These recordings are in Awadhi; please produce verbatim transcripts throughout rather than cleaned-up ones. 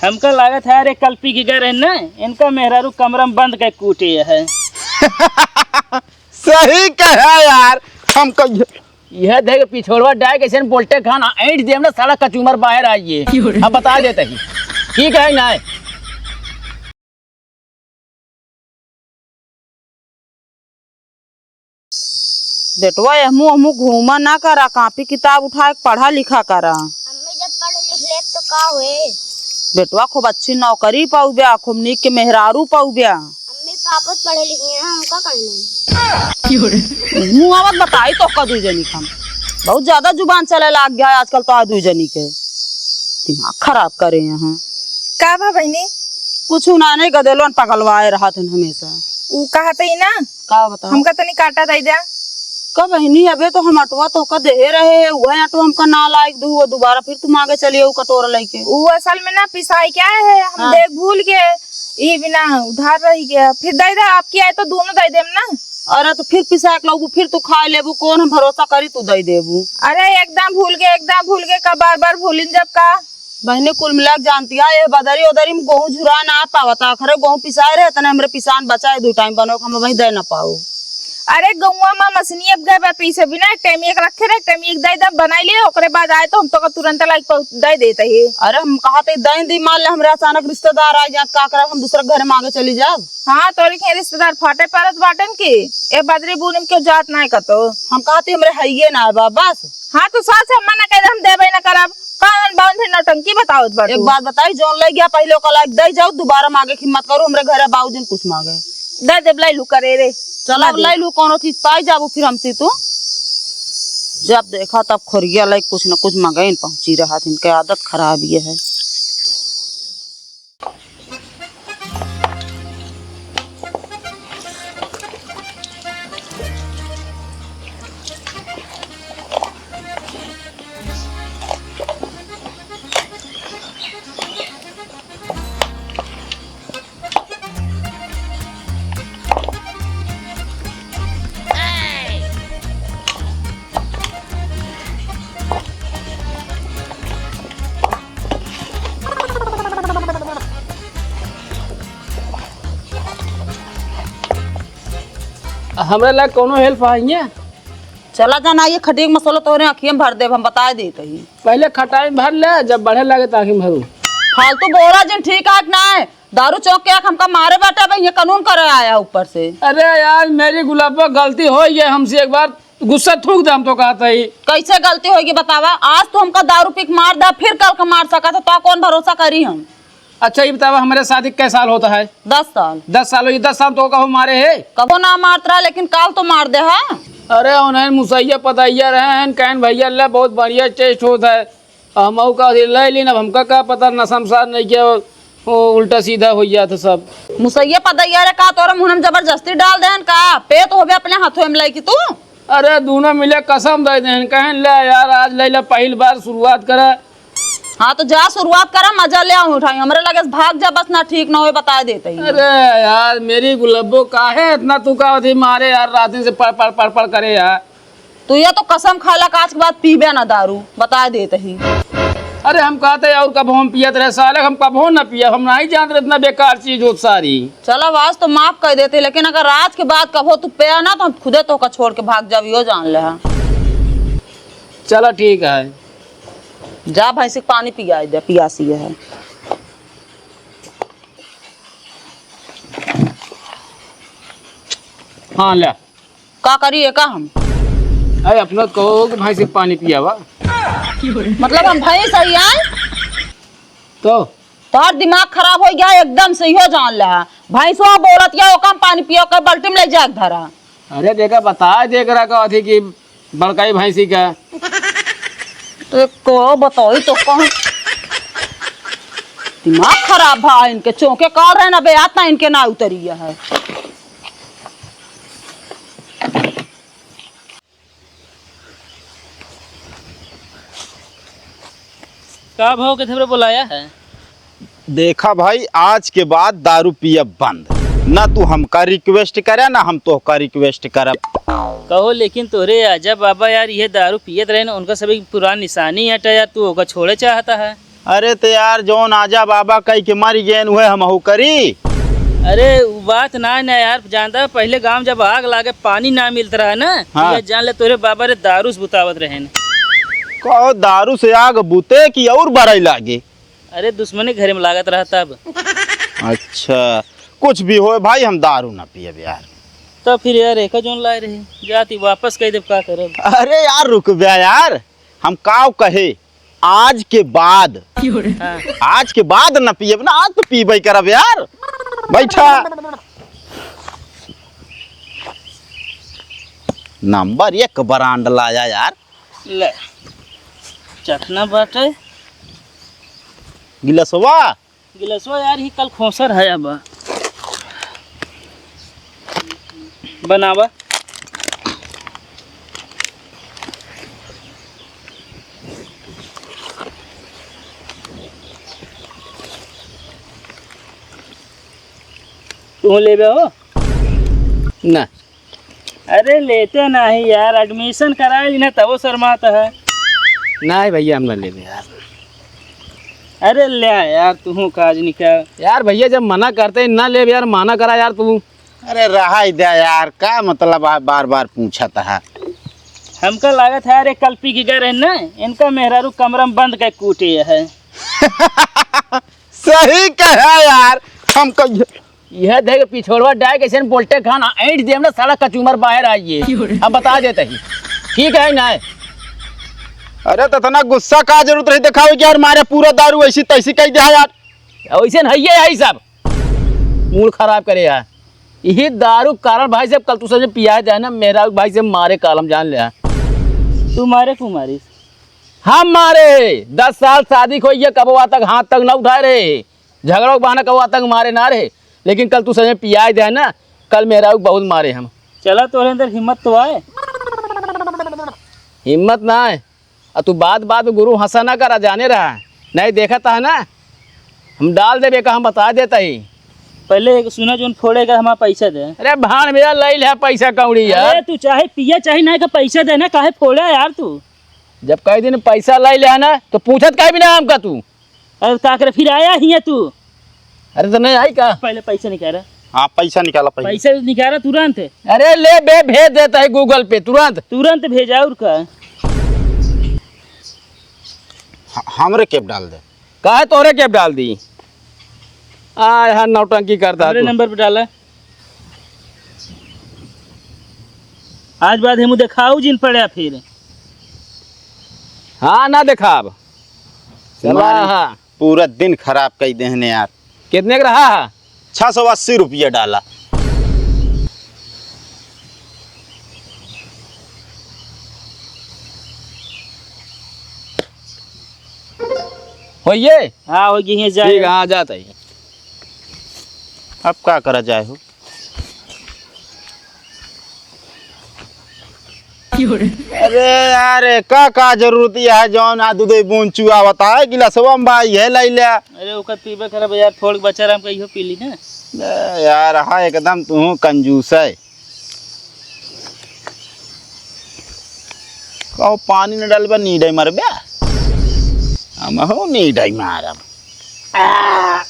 हमका लागत है, अरे, कल पी के गए रहे न, इनका मेहरारू कमरा में बंद के कूटे है। सही कहा यार, हमका ये, यह देख पिछोड़वा डाय कैसे बोलते खान ऐंठ देम ना, साला कचूमर बाहर आइए। क्यों रे? हम बता देते ही, ठीक है ना? बेटवा, एहमू ओहमू घूमा ना करा, कापी किताब उठाए के पढ़ा लिखा करा। अम्मी, जब पढ़ लिख लेब तो का होए? बेटवा, खूब अच्छी नौकरी पाउब्या, खूब नीक के मेहरारू पाउब्या। अम्मी, पापा तो पढ़े लिखे हैं, हमका काहे नहीं? मुँह आवत बताई तो का दुई जनी का हम। बहुत ज्यादा जुबान चले लाग गया है आजकल तो आ दुई जनी के। दिमाग खराब करे यहाँ। का बा बहिनी? कुछ ना, नहीं गदेलोन पगलवाए रहत हन हमेशा। ऊ कहत ही ना, का बताओ? हमका तनी काटा दई द्या। का बहिनी, अबे तो हम अटवा तोहका देहे रहे हैं, उहे अटवा हमका ना लायक दू, वो दोबारा फिर तू मांगे चलिए ऊ कटोरा लइके। ऊ असल में ना पिसाई के आए हैं, हम हाँ। देख भूल गए, ई बिना उधार रही गया, फिर दई द्या, आपकी आए तो दोनों दई देम ना। अरे तो फिर पिसाए के लाबू, फिर तू खाए लेबू, कौन हम भरोसा करी तू दई देबू? अरे एकदम भूल गए, एकदम भूल गए, का बार बार भूलिन जब का? बहिनी, कुल मिला के जानती है, ये बदरी उदरी में गेहूं झुरा ना पावता। अखरे गेहूं पिसाए रहे, तने हमरे पिसान बचाए, दू टाइम बनो, हम वहीं दे ना पाओ। अरे, गौवा में मशीनी अब गए बा पीसे बिना, एक टाइम एक रखे रहे, एक टाइम एक दे दे, बनाई ले, ओकरे बाद आए तो हम तो का तुरंत लाइक पहुं-, दे देते ही। अरे, हम कहा थे दे दी, मान ले हमरे अचानक रिश्तेदार आ जात, का करब, हम दूसरे घर मांगे चली जाब। हाँ, तोरी के रिश्तेदार फाटे परत बाटन की, ए बदरी बूनी में क्यों जात ना है कतो? हम कहा थे हमरे हइये ना बा, बस। हाँ, तो सास अम्मा ना कह दे, हम देबे ना करब। कौन बाउन फिर नौटंकी बतावत बाटू? एक बात बताई, जौन लइ गया पहिले ओका लाइक दे जाओ, दोबारा मांगे की मत करू, हमरे घरे बाउजिन कुछ मांगे। दे देब, लइ लू करे रे। चलो, ना अब दे। लइ लू, कोनो चीज पाई जाबू फिर हमसे तू। जब देखा तब खोरिया लाइक कुछ न कुछ मांगे, इन पहुंची रहा, इनके आदत खराब ये है। हमरा ला कौनो help है? चला जाना, ये खटिया के मसला तोहरे आँखिया में भर देब, हम बताए देत ही। पहिले खटाई में भर ले, जब बढ़े लागे त आँखी में भरू। फालतू बोला जिन, ठीक है कि नाय? दारू चौक के आके हमका मारे बाटे, अब ये कानून करे आया ऊपर से। अरे यार, मेरी गुलाबो, गलती होइ गई हमसे, एक बार गुस्सा थूक दे, हम तो कहत ही। कैसे गलती होइगी बतावा? आज तू हमका दारू पी के मार दे, फिर कल का मार सकत है, तो कौन भरोसा करी हम? अच्छा, ये बतावा, हमरे शादी कै साल होत है? दस साल। दस साल होइ, दस साल तो कहो मारे है? कबो ना मारत रहा, लेकिन काल तो मार दे हा। अरे, उन्हें मुसैया पतैया रहे हैं, कहन भैया ले बहुत बढ़िया taste होत है। हमहू का अथी ले लीन, अब हमका का पता, नशा में साथ नहीं किया, वो उल्टा सीधा होइ जात है सब। मुसैया पतैया रे का तोरे मुँह में जबरदस्ती डाल देहन का? पेत होबे अपने हाथों में लइकी तू? अरे, दोनों मिले कसम दे देहन, कहन ले यार, आज ले ले, पहिल बार शुरुआत करा। हाँ, तो जा शुरुआत करा, मजा ले आऊँ उठाई। हमरे लगे से भाग जा, बस ना ठीक ना होए, बताए देत ही। अरे यार, मेरी गुलब्बो, काहे इतना तू का अथी मारे यार, रात दिन से पड़, पड़, पड़, पड़ करे यार। तू ये तो कसम खा ला, आज के बाद पीबे ना दारू, बताए देत ही। अरे हम कहते और कबो हम पियत रहे साले, हम कबो ना पिया, हम नहीं जानत रहे इतना बेकार चीज होत सारी। चलो, आज तो माफ कर देते, लेकिन अगर आज के बाद कबो तू पिया ना, तो हम खुदे तोका छोड़ के भाग जाब, यो जान ले हा। चलो ठीक है। जा भैंसी के पानी पियाई दे, पियासी है। हाँ, ले। का करी एका हम? अरे, अपना तो कहो कि भैंसी के पानी पियावा। मतलब हम भैंस हई आय? तो? तोहर दिमाग खराब होइ गया एकदम से, इहो जान ले। भैंसवा बोलत या, ओका हम पानी पियो के बाल्टी में ले जाके धरा। अरे देखा, बता दे एकरा का अथी कि बड़काई भैंसी का। तो को बताई तो कौन? दिमाग खराब भा इनके, चौंके काल रहे ना बे, आता इनके ना उतरी है। का भाव के हमरे बुलाया है? देखा भाई, आज के बाद दारू पियब बंद। ना तू हमका request करे, ना हम तोहका request करब। कहो, लेकिन तोहरे आजा बाबा यार, ये दारू पियत रहे ना, उनका सभी पुरान निशानी हटा यार, तू ओका छोड़े चाहता है? अरे त यार, जौन आजा बाबा कहि के मरि गएन, उहे हमहू करी। अरे, उ बात नाहीं न यार, जानता, पहिले गाँव जब आग लागे, पानी नाहीं मिलत रहा न, हाँ। त जान ले तोरे बाबा रे दारू से बुतावत रहेन। कहो, दारू से आग बुते कि अउर बरई लागे? अरे, दुश्मनी घरे में लागत रहा तब। अच्छा, कुछ भी होए भाई, हम दारू न पियब यार। त फिर यार, एक जौन लाए रहे, जाती वापस कहि देब, का करब? अरे यार, रुक बे यार, हम काव कहे, आज के बाद, हाँ। आज के बाद न पियब ना, आज तो पीबे करब यार। बैठा। नंबर एक ब्रांड लाया यार। ले, चखना बाटे। गिलसवा? गिलसवा यार, ही कल खोसर है अब। बनावा। तू लेबे हो? ना। अरे लेते नहीं यार, admission कराए ली ना तबो शर्मात है। नहीं भैया, हम ना लेबे यार। अरे ले यार, तू काज निकाल। यार भैया, जब मना करते हैं ना लेबे यार, मना करा यार तू। अरे रहा दे यार, का मतलब है बार बार पूछत है? हमका लागत है, अरे कल पी के गए रहे ना, इनका मेहरारू कमरा में बंद कर कूटे है। सही कहा यार, हम कहिए यह देख पिछोड़वा डाय कैसे बोल्टे खान ऐंठ देम ना, साला कचूमर बाहर आइए। हम बता देते ही, ठीक है ना? अरे तो इतना गुस्सा का जरूरत रही दिखावे कि यार मारे पूरा दारू ऐसी तैसी कहि दिया यार। वैसे नहीं है यही सब, मूड खराब करे यार। यही दारू कारण भाई साहब कल तू समझे पिया जाए ना, मेरा भाई से मारे काल हम जान ले। तू मारे क्यों मारिस? हम मारे, दस साल शादी को ये कबवा तक हाथ तक ना उठाए रहे, झगड़ों के बहाना कबवा तक मारे ना रहे, लेकिन कल तू समझे पिया जाए ना, कल मेरा बहुत मारे हम। चला तोरे अंदर हिम्मत तो आए। हिम्मत ना है, और तू बात बात में गुरु हंसा ना करा, जाने रहा, नहीं देखा था ना, हम डाल देबे का, हम बता देता ही। पहले एक सुना जोन फोड़ेगा हमारा पैसा दे। अरे भाण मेरा लई ले पैसा कौड़ी यार। अरे तू चाहे पिया चाहे ना का पैसा दे ना, काहे फोड़ा यार तू? जब कई दिन पैसा लई ले ना तो पूछत काहे भी ना हमका तू। अरे का करे फिर आया ही है तू? अरे तो नहीं आई का? पहले पैसा निकाला। हाँ पैसा निकाला पहले। पैसा निकाला तुरंत। अरे ले बे भेज देता है Google Pay तुरंत। तुरंत भेजा और का? ह-, हमरे केप डाल दे। काहे तोरे केप डाल दी? आय हा नौटंकी करता हमरे तू। नंबर पे डाला। आज बाद हमू देखाऊ जिन पड़े फिर। हाँ ना देखाब। चला तुम्हारी हा। पूरा दिन खराब कई देहने यार। कितने का रहा हा? छह सौ अस्सी रुपया डाला। होइए? हाँ, हो गई है, जाए। ठीक है, हाँ, जाता ही। अब का करा जाए हो? अरे यार, का, का जरूरत है जौन आ दूध बूंद चुआ बताए गिलासवा में भाई है लाई ले। अरे ओकर पीबे करब यार, थोड़ बचा रहा, हमका इहो पी ली ना। ए यार, हाँ एकदम तू कंजूस है। कहो पानी न डालबा, नीडे मरबे। हम हो नीडे मारब। आ।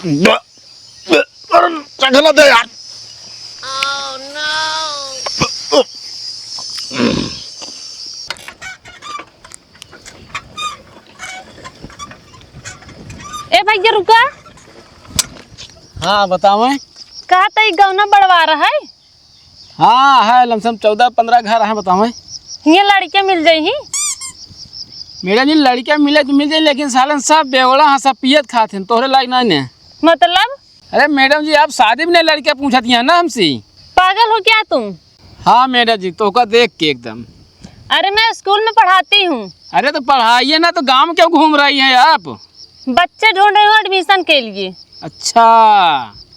ब-, ब-, अरे, चखना दे यार। ए भैया रुका। हाँ, बतावे। कहा त ई गौना बड़वा रहा है? हाँ, है, लमसम चौदह पन्द्रह घर हैं, बतावे। हियाँ लड़के मिल जाई ही? मैडम जी, लड़के मिले तो मिल जाई, लेकिन सालन सब बेवड़ा हैं, सब पियत खात हैं, तोहरे लायक नहीं ने। मतलब? अरे मैडम जी, आप शादी में नहीं लड़के पूछत हैं ना हमसे। पागल हो क्या तुम? हाँ मैडम जी, तोहका देख के एकदम। अरे मैं स्कूल में पढ़ाती हूँ। अरे तो पढ़ाइए ना, तो गाँव क्यों घूम रही हैं आप? बच्चे ढूंढ रही हूँ admission के लिए। अच्छा।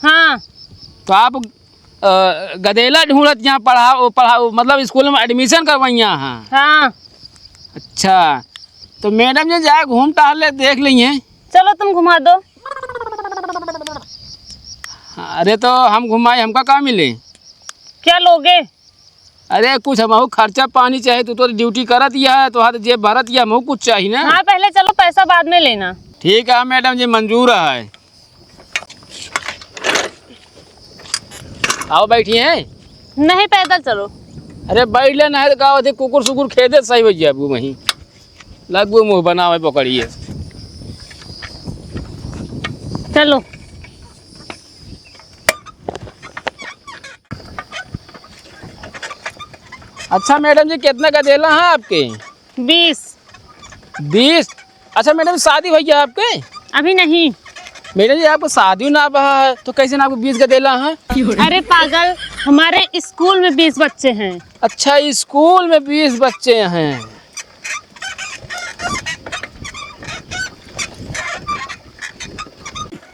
हाँ। तो आप, अ, गदेला ढूंढत यहाँ पढ़ाओ, पढ़ाओ, मतलब स्कूल में admission करवाइया हैं? हाँ। अच्छा, तो मैडम जी जाए घूम टहल ले, देख लेइए। चलो तुम घुमा दो। अरे तो हम घुमाए, हमका का मिले? क्या लोगे? अरे कुछ हमहू खर्चा पानी चाही, तू तो ड्यूटी करत ही है, तोहार जेब भरत ही है, हमहू कुछ चाही ना। हाँ, पहले चलो, पैसा बाद में लेना। ठीक है मैडम जी, मंजूर है। आओ बैठी हैं। नहीं, पैदल चलो। अरे बैठ ले, नहीं तो का होते, कुकुर सुकुर खेदे सही होइ जाबू वहीं। लगबू मुँह बनावे पकड़िए। चलो। अच्छा मैडम जी, कितना का देला है आपके? बीस। बीस? अच्छा मैडम, शादी भइया आपके? अभी नहीं। मैडम जी, आपको शादी ना भा है, तो कैसे ना आपको बीस का देला है? अरे पागल, हमारे स्कूल में बीस बच्चे हैं। अच्छा, स्कूल में बीस बच्चे हैं।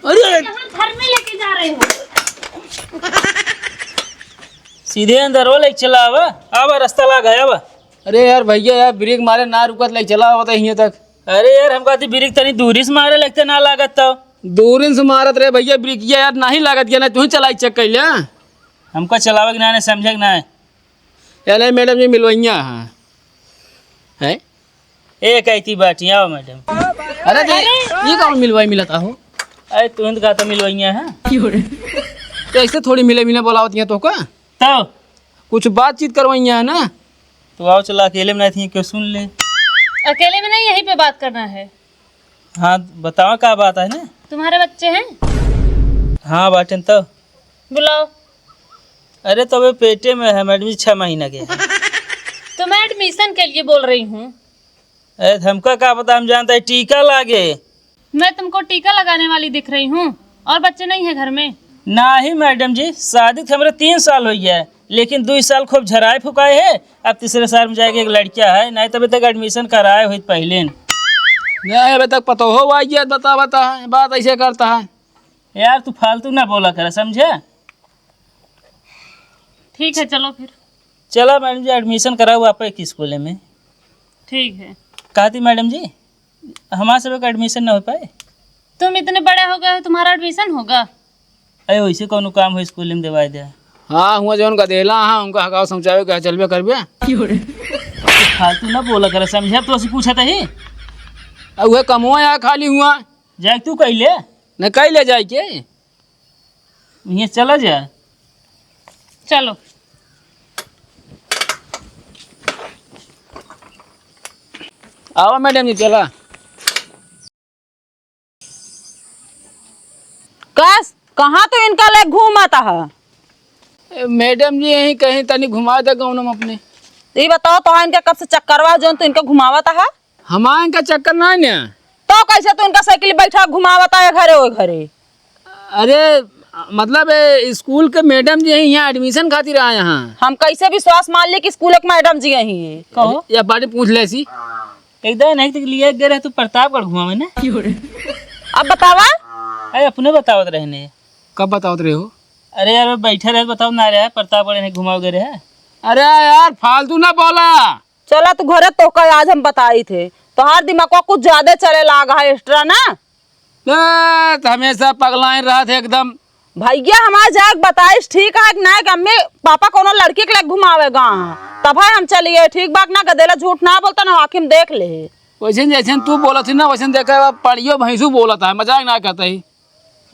अरे! कहाँ घर में लेके जा रहे हो? सीधे अंदर हो, लेके चला आवा। आवा, रास्ता लाग है, आवा। अरे यार भइया यार, ब्रेक मारे ना रुकत, लेके चला आवत है हियां तक। अरे यार, हम कहती ब्रेक तनी दूरी से मारे, लगते ना लागत तो। दूरी से मारत रहे भइया, ब्रेकिया यार नहीं लागत गया ना, तू ही चलाई चेक कर ले। हमका चलावे के ना है, समझे के ना है। यार नहीं मैडम जी, मिलवैया है। हैं? ए, कहती बाटी, आओ मैडम। अरे दे, अरे! ये कौन मिलवाई मिलत आहो? अरे तू तो कहता मिलवैया है। तो ऐसे थोड़ी मिले मिले बोलावत यहाँ तो का? तो? कुछ बातचीत करवैया है ना? तो आओ चला, अकेले में नहीं थी, क्यों सुन ले? अकेले में नहीं, यहीं पे बात करना है। हाँ, बताओ का बात है ना? तुम्हारे बच्चे हैं? हाँ, बाटेन तो। बुलाओ। अरे, तो अबे पेटे में है मैडम जी, छह महीना के है। तो मैं एडमिशन के लिए बोल रही हूँ। अरे, हमका का पता, हम जानता है टीका लागे। मैं तुमको टीका लगाने वाली दिख रही हूँ? और बच्चे नहीं है घर में? नहीं मैडम जी, शादी के हमरे तीन साल हो गया है, लेकिन दो साल खूब झराए फुकाए है। अब तीसरे साल में जाके एक लड़किया है, नहीं तो अभी तक एडमिशन कराए हुई पहले न। नहीं, अबे तक पता हो भाई, ये बता, बता है, बात ऐसे करता है। यार, तू फालतू ना बोला कर, समझे? ठीक है, चलो फिर। चला मैडम जी, एडमिशन कराओ आप एक स्कूल में। ठीक है। कहती मैडम जी, हमारे सब का एडमिशन ना हो पाए। तुम इतने बड़े हो गए हो, तुम्हारा एडमिशन होगा? अरे, वैसे कौनो काम हो, स्कूल में देवाई दे। हाँ, हुआ जौन का देला, हाँ, उनका हगाव समझावे के चलबे करबे। फालतू ना बोला कर, समझे? तो असी पूछा तही। अब वह कमवा यहाँ खाली हुआ। जाए तू कह ले। न कह ले जाए के। ये चला जा। चलो। आवा मैडम जी, चला। कस, कहाँ तो इनका ले घूमत ह? ए, मैडम जी, यहीं कहीं तनी घुमा दे गाँव में अपने। तो ये बताओ, तो इनका कब से चक्कर बा, जौन तो इनका घुमावत ह? हमारे इनका चक्कर ना है ना। तो कैसे तू इनका साइकिल बैठा घुमावत ह घरे ओ घरे? अरे, मतलब, ए, स्कूल के मैडम जी हैं, यहाँ एडमिशन खातिर आए हैं। हम कैसे विश्वास मान ली कि स्कूल के मैडम जी यहीं हैं? कहो। या बाटे पूछ ले सी। एकदम नहीं तो लिए गए रहे तू प्रतापगढ़ घुमावे ने। अब बतावा। अरे अपने बतावत रहे ने। कब बतावत रहे हो? अरे यार, बैठे रहे, बताओ ना रहे, प्रतापगढ़ नहीं घुमावे गए रहे। अरे यार, फालतू ना बोला। चला तू घरे, तोहका आज हम बताइत है, तोहार दिमाग कुछ ज्यादा चले लाग है एक्स्ट्रा ना। ए, तो हमेशा पगलाए रहत है एकदम। भैया हमार जाके बताइस ठीक है कि ना कि अम्मी पापा कोनो लड़की के लेके घुमावे गा, तब है हम चलिए, ठीक बात ना, गदेला झूठ ना बोलता ना, आँखी में देख ले। वैसे जैसे तू बोलत ही ना, वैसे देखे अब पड़ियो भैंसू बोलत है, मजाक ना करता ही।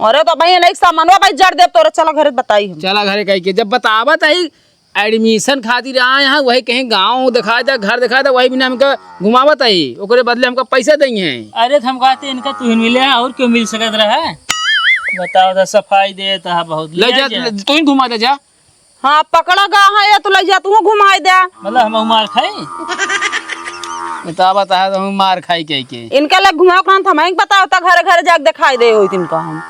अरे तो भाई नहीं सामानवा भाई जड़ देब तोरे, चला घरे बताई हम। चला घरे कह के, जब बतावत ही एडमिशन खातिर आए हैं, वही कहीं गाँव दिखाई दे, घर दिखाई दे, वही बिना हमका घुमावत ही, ओकरे बदले हमका पैसा देई हैं। अरे तो हम कहते इनका तू ही मिले हैं, और क्यों मिल सकत रहा? बताओ तो, सफाई देत है बहुत, ले लिया जा, जा। ले, तू ही घुमा दे जा। हाँ, पकड़ा गा है या तो ले जा, तू घुमाई दे। मतलब हम मार खाई? बतावा तो है, तो हम मार खाई कह के। इनका ले घुमाओ कहाँ, हम ही बताओ तो घरे घरे जाके दिखाई दे होई इनका हम।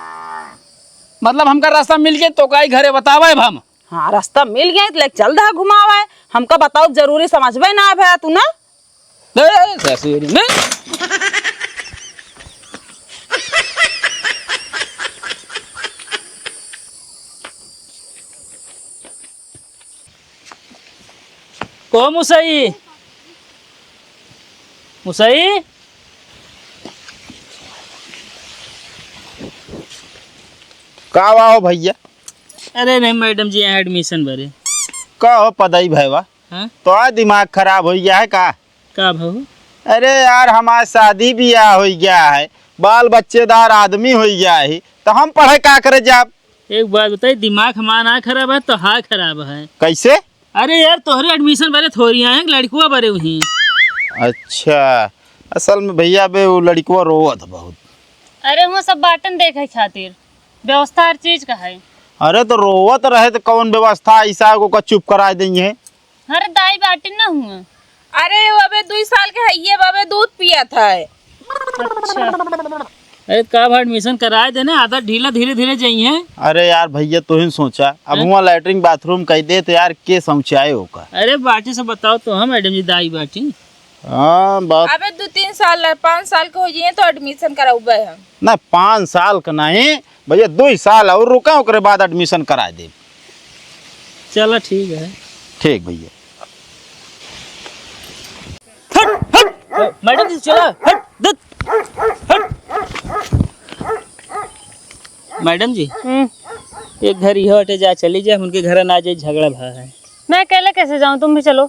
मतलब हमका रास्ता मिल गया तो काई घरे बतावे अब हम। हाँ, रास्ता मिल गया, तो लेके चल दहा घुमावे। हमका बताओ, जरूरी समझबे ना आवे तू ना। ए, ससुर में। को मुसई? मुसई? का हुआ हो भैया? अरे नहीं, मैडम जी यहाँ एडमिशन भरे। का हो पदाई भैया? हाँ? तो दिमाग खराब होइ गया है का? का भऊ? अरे यार, हमार शादी बियाह होइ गया है, बाल बच्चेदार आदमी होइ गया है, तो हम पढ़े का करे जाब? एक बात बताई, दिमाग हमार ना खराब है, तोहार खराब है। कैसे? अरे यार, तोहरे admission बरे थोड़ी आए, लड़कुआ बरे हुई। अच्छा, असल में भैया बे, वो लड़कुआ रोवत बहुत। अरे, वो सब बाटन देखे खातिर, व्यवस्था हर चीज का है। अरे, तो रोवत रहे तो कौन व्यवस्था ऐसा को का चुप करा देंगे? अरे, दाई बाटिन ना हुआ। अरे, वो अबे दुई साल के है, ये अबे दूध पियत है। अच्छा। अरे, का भा admission कराए देना, आदत ढीला, धीरे धीरे जाइए। अरे यार भैया, तू ही सोचा, अब हैं? हुआ latrine bathroom कह दे तो यार, के शौचाए होका? अरे, बाटी से बताओ तो हम, madam जी, दाई बाटी। हाँ, बात। अबे, दो तीन साल है, पाँच साल के हो जाइए तो admission कराउबे हम। ना, पाँच साल का नहीं भैया, दो ही साल और रुका, ओकरे बाद admission करा दे। चला, ठीक है। ठीक भैया। हट, हट, madam जी, चला, हट, दत, हट। Madam जी, हम्म। एक घर इहो हटे, जा चली जा, उनके घर ना जाए, झगड़ा भा है। मैं अकेले कैसे जाऊँ, तुम भी चलो।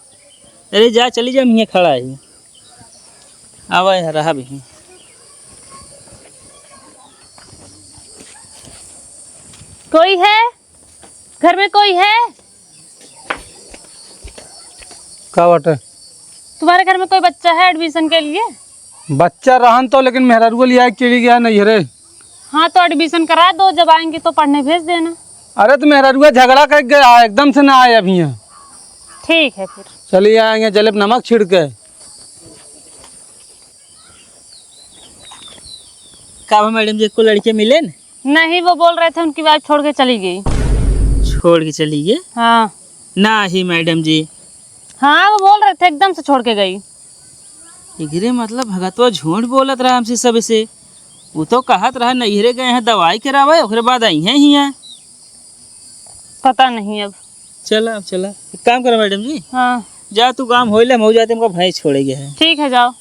अरे जा, चली जा, हम यहाँ खड़ा है। आवा यहाँ रहा भी। कोई है? घर में कोई है? का बाटे? तुम्हारे घर में कोई बच्चा है admission के लिए? बच्चा रहन तो, लेकिन मेहरारुआ लिया के चली गया नैहरे। हाँ, तो admission करा दो, जब आएंगे तो पढ़ने भेज देना। अरे, तो मेहरारुआ झगड़ा कर गया, एकदम से ना आए अभी यहाँ। ठीक है फिर। चलिए आएंगे, जलेब नमक छिड़के। का बा madam जी, एको लड़के मिले न? नहीं, वो बोल रहे थे उनकी wife छोड़ के चली गई। छोड़ के चली गई? हाँ। नहीं madam जी। हाँ, वो बोल रहे थे एकदम से छोड़ के गई। एकरे मतलब भगतवा झूठ बोलत रहा हमसे सबसे। वो तो कहत रहा नैहरे गए हैं दवाई करावे, ओकरे बाद आई हैं हियाँ। पता नहीं अब। चला, अब चला। एक काम करो madam जी। हाँ। जा तू काम होइले, हम हो जाते, हमका भैंस छोड़े गए हैं। ठीक है, जाओ।